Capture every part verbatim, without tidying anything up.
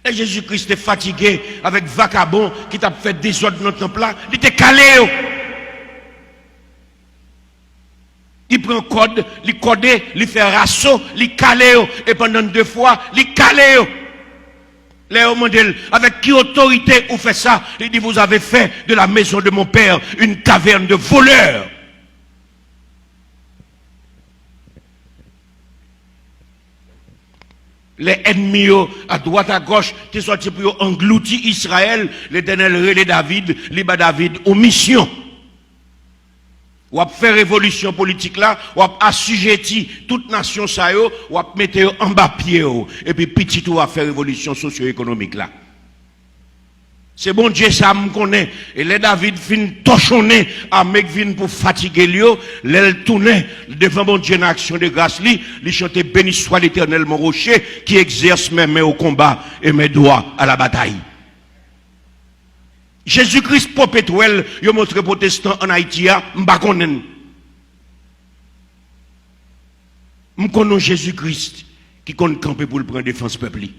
Lè Jezi Kris te fatige avèk vakabon ki t ap fè dezòd nan tanp la, li te kale yo. Li pran kòd, li kòde, li fè raso, li kale yo. E pandan de fwa, li kale yo. Lè yo mande l, "Avec quelle autorité ou fè sa?" Li di, "Vous avez fait de la maison de mon père une caverne de voleurs." Lè ènmi yo, adwat agòch, te sòti pou yo anglouti Izrayèl, Letènèl rele David, li ba David yon misyon. W ap fè revolisyon politik la, w ap asijeti tout nasyon sa yo, w ap mete yo anba pye w, epi pitit ou a fè revolisyon sosyo-ekonomik la. Se Bondye sa m konnen. E lè David fin tòchonnen ame k vin pou fatige l yo, lè l tounen devan Bondye nan aksyon de gras li, li chante, "Béni soit l'Éternel, mon rocher, qui exerce mes mains au combat et mes doigts à la bataille." Jezi Kris popetwèl yo montre pwotestan ann Ayiti a, m pa konnen l. M konn yon Jezi Kris ki konn kanpe pou l pran defans pèp li.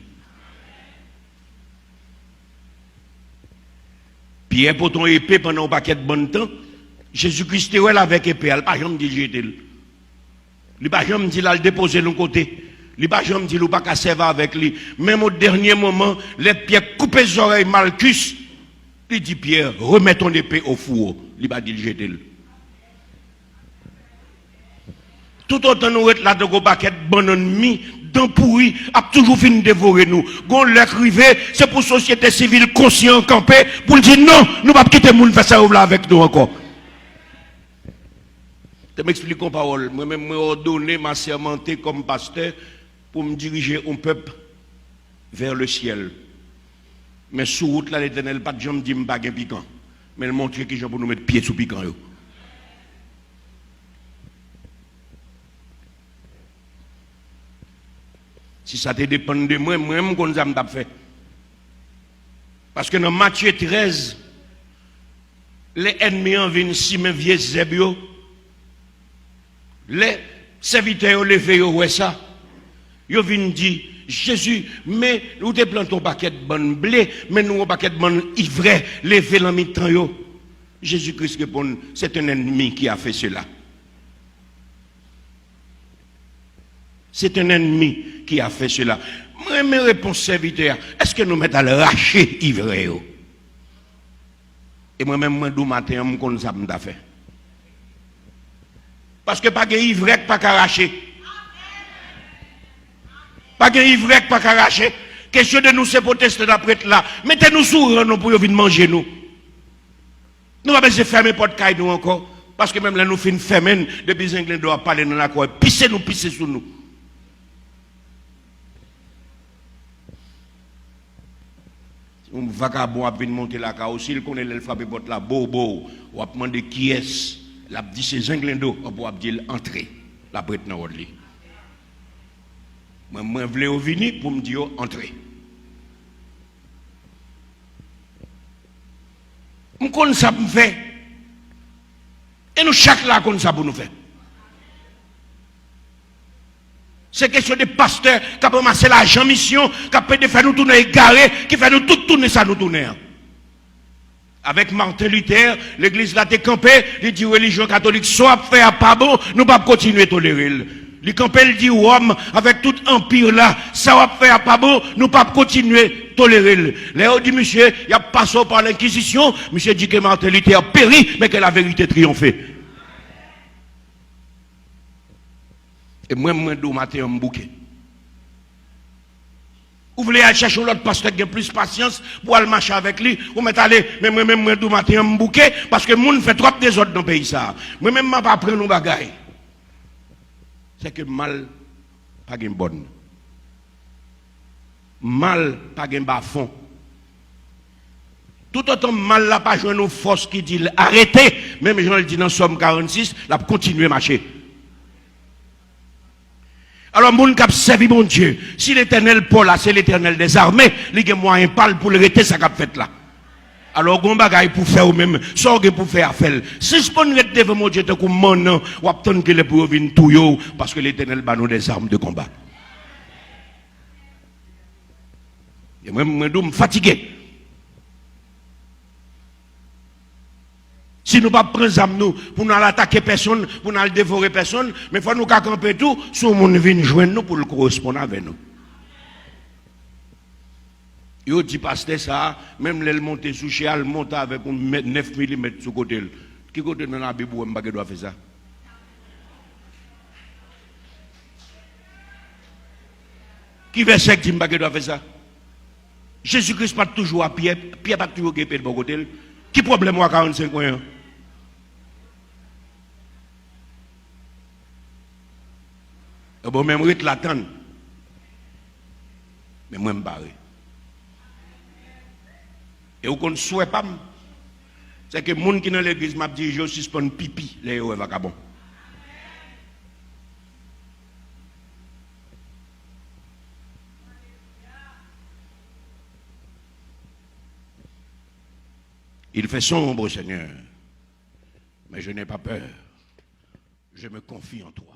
Pyè pote yon epe pandan yon pakèt bann tan. Jezi Kris te wè l avèk epe a, l pa janm di l jete l. Li pa janm di l al depoze l yon kote. Li pa janm di l ou pa ka sèvi avèk li. Menm o dènye moman, lè Pyè koupe zòrèy Malkis, li di Pyè, "Remets ton épée au four." Li pa di l jete l. Toutotan nou ret la tankou pakèt bannann mi, dan pouri ap toujou fin devore nou. Gon lè k rive, se pou sosyete sivil konsyan kanpe pou l di, "Non, nou p ap kite moun fè sa yo vle avèk nou ankò." Te m eksplike yon pawòl. Mwen menm, mwen òdone, m asèmante kòm pastè pou m dirije yon pèp vers le ciel. Men sou wout la, Letènèl pa t janm di m pa gen pikan. Men l montre kijan pou nou met pye sou pikan yo. Si sa te depann de mwen, mwen, m konn sa m t ap fè. Paske nan Matye trèz, lè ènmi an vin simen vye zèb yo, lè sèvitè yo leve, yo wè sa, yo vin di, "Jezi, men ou te plante yon pakèt bann ble, men nou yon pakèt bann ivrè leve nan mitan yo." Jezi Kris reponn, "C'est un ennemi qui a fait cela." C'est un ennemi qui a fait cela. Mwen renmen repons sèvitè a. Èske nou mèt al rache ivrè yo? E mwen menm, mwen di w maten an, m konn sa m ta fè. Paske pa gen ivrè k pa ka rache. Pa gen ivrè k pa ka rache. Kesyon de nou se pwoteste n ap ret la. Mete nou sou ran nou pou yo vin manje nou. Nou pa bezwen fèmen pòt kay nou ankò. Paske menm lè nou fin fèmen l, depi zenglendo ap pale nan lakay, pise nou pise sou nou. Si yon vakabon ap vin monte lakay ou, si l konnen lè l frape pòt la, bo, bo, w ap mande kiyès, l ap di se zenglendo, anpi w ap di l antre. L ap ret nan wòd li. Mwen, mwen vle yo vini pou m di yo antre. M konn sa pou m fè. E nou chak la konn sa pou nou fè. Se kesyon de pastè k ap ranmase lajan misyon, k ap pede fè nou tounen egare, ki fè nou tout tounen sa nou tounen an. Avèk Martin Luther, legliz la te kanpe, li di relijyon katolik, sa w ap fè a pa bon, nou p ap kontinye tolere l. Li kanpe, l di Wòm, avèk tout anpi la, sa w ap fè a pa bon, nou p ap kontinye tolere l. Lè yo di misye, y ap pase w pa lenkizisyon, misye di que Martin Luther périt, mais que la vérité triomphe. E mwen, mwen di w maten an, m bouke. Ou vle al chèche yon lòt pastè k gen plis pasyans pou al mache avèk li, ou mèt ale, men mwen menm, mwen di w maten an, m bouke, paske moun fè twòp dezòd nan peyi sa a. Mwen menm, m ap aprann yon bagay. Se ke mal pa gen bòn. Mal pa gen bafon. Toutotan mal la pa jwenn yon fòs ki di l arete, menm jan l di nan Sòm karannsis, l ap kontinye mache. Alò, moun k ap sèvi Bondye, si Letènèl pa w la se Letènèl dèzame, li gen mwayen pa l pou l rete sa k ap fèt la. Alò, w gen yon bagay pou fè ou menm, sa w gen pou fè a, fè l. Sispann ret devan Bondye tankou mannan, w ap tann kilè pou yo vin touye w, paske Letènèl ba nou des armes de combat. E mwen, mwen di w, m fatige. Si nou p ap pran zam nou pou n al atake pèsonn, pou n al devore pèsonn, men fò nou ka kanpe tou si yon moun vin jwenn nou pou l koresponn avè nou. Yo di pastè sa a, menm lè l monte sou chè a, l monte avèk yon mèt, nèf milimèt sou kote l. Ki kote nan Labib ou wè m pa gen dwa fè sa? Ki vèsè k di m pa gen dwa fè sa? Jezi Kris pa t toujou a Pyè, Pyè pa t toujou gen epe l bò kote l. Ki pwoblèm w a karannsenk mwen an? Ebyen, men m ret la tann. Men mwen, m pare. E ou konn swè pa m? Se ke moun ki nan legliz m ap dirije yo sispann pipi lè yo wè vakabon. Il fait sombre, Seigneur, mais je n'ai pas peur. Je me confie en toi.